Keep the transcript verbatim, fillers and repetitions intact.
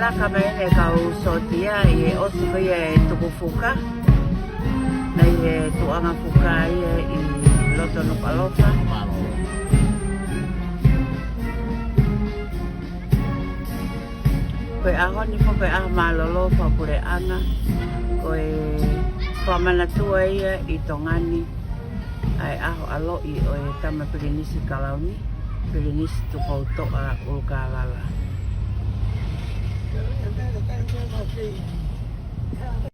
Ka mai ʻene kau sōtia ʻi he ʻosi ko ia e tuku fuka. Mei he tuʻunga fuka ia ʻi loto Nukuʻalofa. Ko e ʻaho ni foki ko e ʻaho mālōlō fakapuleʻanga. Ko e fakamanatua ia ʻi Tonga ni ʻa e ʻaho ʻaloʻi ʻo e Tama Pilinisi Kalauni, Pilinisi Tupoutoʻa ʻUlukālala.